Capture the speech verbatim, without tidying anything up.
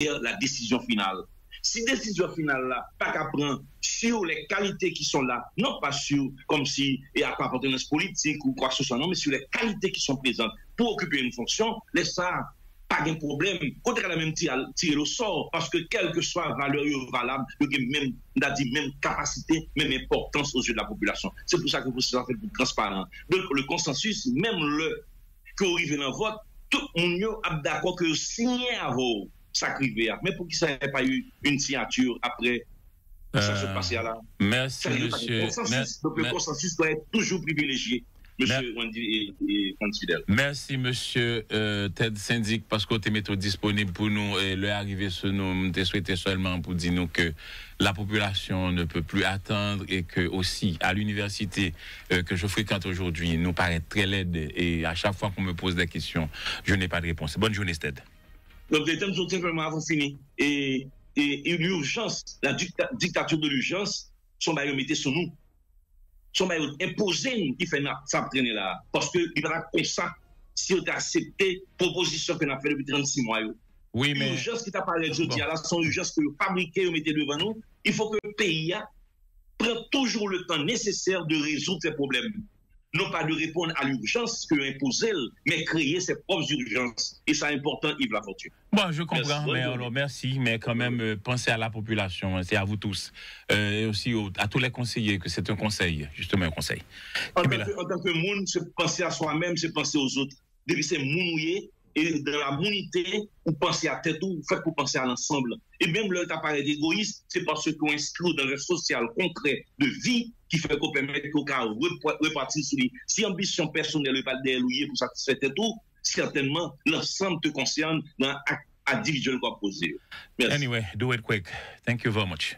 derrière la décision finale. Si desizyon final la pa ka pran sur les qualités qui sont là, non pas sur comme si et à appartenance politique ou quoi que ce soit, non, mais sur les qualités qui sont présentes pour occuper une fonction, lè sa pa gen pwoblèm. Kote ka la menm tire, tire le sort, paske kèlkeswa valè yo valab, yo gen menm, m ta di menm kapasite, menm enpòtans aux yeux de la population. C'est pour ça que c'est fait pour transparent. Donc le consensus, menm lè ke w rive nan vòt, tout moun yo ap dakò ke yo siyen avè w sa k rive a. Men poukisa y a pas eu une signature après sa sot pase a la? Merci, monsieur. Donk le consensus doit être toujours privilégié. Monsieur Wendy et, et Franz Fidel. Merci, monsieur euh, Ted Syndic, paske w te mete w disponib pou nou. E lè a rive sou nou, m te swete sèlman pou di nou ke la population ne peut plus attendre et que aussi à l'université euh, que je fréquente aujourd'hui nous paraît très laide et à chaque fois qu'on me pose des questions, je n'ai pas de réponse. Bonne journée, Sted. Donk, le thème sont simplement avant fini. Et, et, et l'urgence, la dicta- dictature de l'urgence, son bagay yo mete sou nou. Son bagay yo enpoze n ki fè n ap sa ap trennen la. Paske li pa t ap konsa si yo te aksepte pwopozisyon ke n ap fè depi trannsis mwa yo. Oui, men Ijans ki ta parèt jodi a la se yon ijans ke yo fabrike, yo mete devan nou. Il faut que peyi a pran toujours le temps nécessaire de résoudre ses problèmes. Non pas de répondre à l'urgence que yo enpoze l, men kreye ses propres urgences. E sa enpòtan, Yves Lafortune. Bon, je comprends, mais alors merci, mais quand même, euh, pensez à la population, hein, c'est à vous tous. Euh, et aussi au- à tous les conseillers, que c'est un conseil, justement un conseil. En Kenbe tant, la. que, en tant que moun, se panse a swa menm, se panse aux autres. Depi se moun ou ye, e dans la mounite, ou panse a tèt ou, ou fèt pou panse a lansanm. E menm lè w ta parèt egoyis, se paske w enskri w dans un social concret de vie ki fè ke w pèmèt ke w ka repwa- repati sou li. Si anbisyon pèsonèl ou e pa dèyè l ou ye pou satisfè tèt ou, sètènman, lansanm te konsène nan ak endividyèl k w ap poze yo. Mèsi. Anyway, do it quick. Thank you very much.